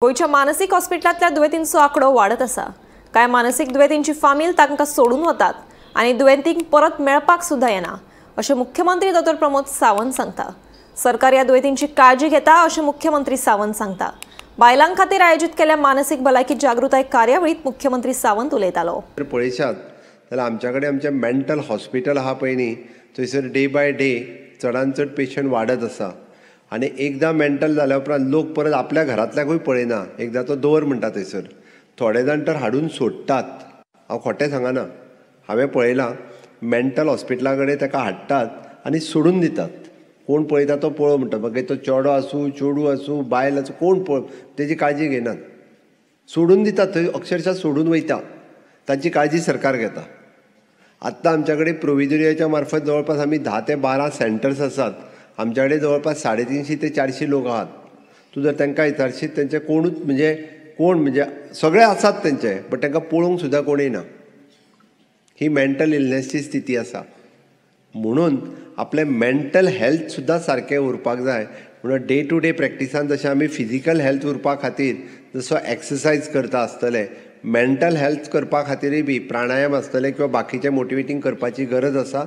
गोंयच्या मानसीक हॉस्पिटलांतल्या दुयेंतींचो आंकडो वाडत आसा. कांय मानसीक दुयेंतींची फामील तांकां सोडून वतात आनी दुयेंतींक परत मेळपाक सुद्दां येना अशें मुख्यमंत्री डॉ प्रमोद सावंत सांगता. सरकार ह्या दुयेंतींची काळजी घेता अशें मुख्यमंत्री सावंत सांगता. बायलां खातीर आयोजीत केल्ल्या मानसीक भलायकी जागृताय कार्यावळींत मुख्यमंत्री सावंत उलयतालो. पळयशात जाल्यार आमच्या कडेन आमचें मेंटल हॉस्पिटल आहा पळय न्ही, थंयसर डे बाय डे चडान चड पेशंट वाडत आसा. आनी एकदां मेंटल जाल्या उपरांत लोक परत आपल्या घरांतल्याकूय पळयना, एकदां तो दवर म्हणटा थंयसर. थोडे जाण तर हाडून सोडटात, हांव खोटें सांगना, हांवें पळयलां. मेंटल हॉस्पिटला कडेन ताका हाडटात आनी सोडून दितात. कोण पळयता तो पळोव म्हणटा, मागीर तो चेडो आसूं, चेडूं आसूं, बायल आसूं, कोण पळोव तेजी काळजी घेनात, सोडून दितात. थंय अक्षरशा सोडून वयता, तांची काळजी सरकार घेता. आत्तां आमच्या कडेन प्रोविजोरियाच्या मार्फत जवळपास आमी 10 ते 12 सेंटर्स आसात. आमच्या कडेन जवळपास 350 ते 400 लोक आहात. तूं जर तांकां विचारशीत तेंचे कोणूच म्हणजे कोण म्हणजे सगळे आसात तेंचे, बट तांकां पळोवंक सुद्दां कोण येना. ही मेंटल इलनेसची स्थिती आसा. म्हणून आपलें मेंटल हेल्थ सुद्दां सारकें उरपाक जाय. म्हणून डे टू डे प्रॅक्टिसान जशें आमी फिजिकल हेल्थ उरपा खातीर जसो एक्सरसायज करता आसतले, मेंटल हेल्थ करपा खातीरय बी प्राणायाम आसतले किंवा बाकीचें मोटिवेटींग करपाची गरज आसा.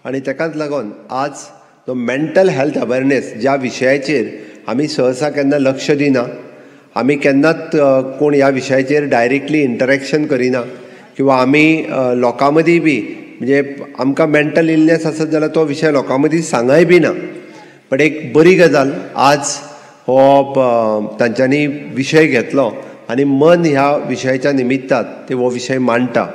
आनी ताकाच लागून आज तो मेंटल हेल्थ अवेरनेस ज्या विशयाचेर आमी सहसा केन्ना लक्ष दिना, आमी केन्नाच कोण ह्या विशयाचेर डायरेक्टली इंटरेक्शन करिना, किंवा आमी लोकां मदीं बी म्हणजे आमकां मेंटल इलनेस आसत जाल्यार तो विशय लोकां मदीं सांगय बी ना. बट एक बरी गजाल आज हो तांच्यांनी विशय घेतलो आनी मन ह्या विशयाच्या निमित्तान ते हो विशय मांडटा.